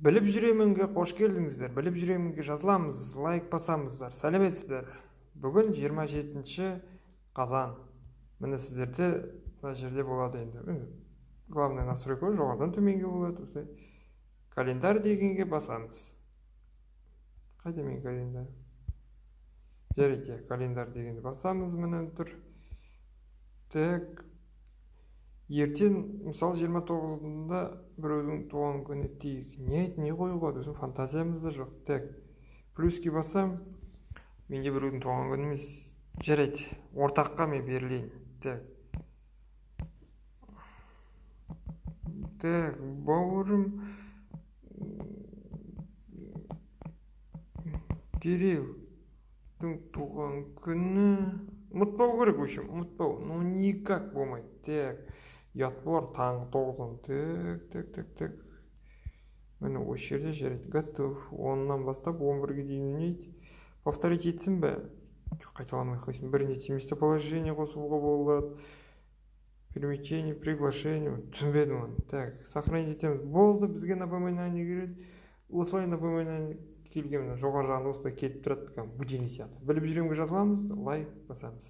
Біліп жүремінге қош келдіңіздер. Біліп жүремінге жазыламыз, лайк басамыздар. Сәлеметсіздер. Бүгін 27 қазан. Міне сіздерде мына жерде болады енді. Главный настройка жоғарыдан төменге болады. Осылай календарь дегенге басамыз. Қайда мен календарь? Жарайды, календарь дегенді басамыз, міне тұр. Так. Ертең, мысалы, 29-ында біреудің туған күні дейік. Не айт, не қоюға болады? Өзім фантазиямыз да жоқ. Так, плюске басам, менде біреудің туған күні емес. Жарайды, ортаққа мен берілейін. Так. Так, бауырым Кириллдің туған күні. Ұмытпау керек, в общем, ұмытпау. Ну, никак болмайды. Так. Ұят болар таңғы 9-дан. Так, так, так, так. Міне осы жерде жарайды. Готов. 10-нан бастап 11-ге дейін ойнайды. Повторить етсін бе? Жоқ, қайталамай қойсын. Бірнеше местоположение қосуға болады. Перемещение, приглашение. Түсінбедім оны. Так, сохранить етеміз. Болды, бізге напоминание келеді. Осылай напоминание келген, жоғары жағында осылай келіп тұрады, будильник сияқты. Біліп жүремінге жазыламыз, лайк басамыз.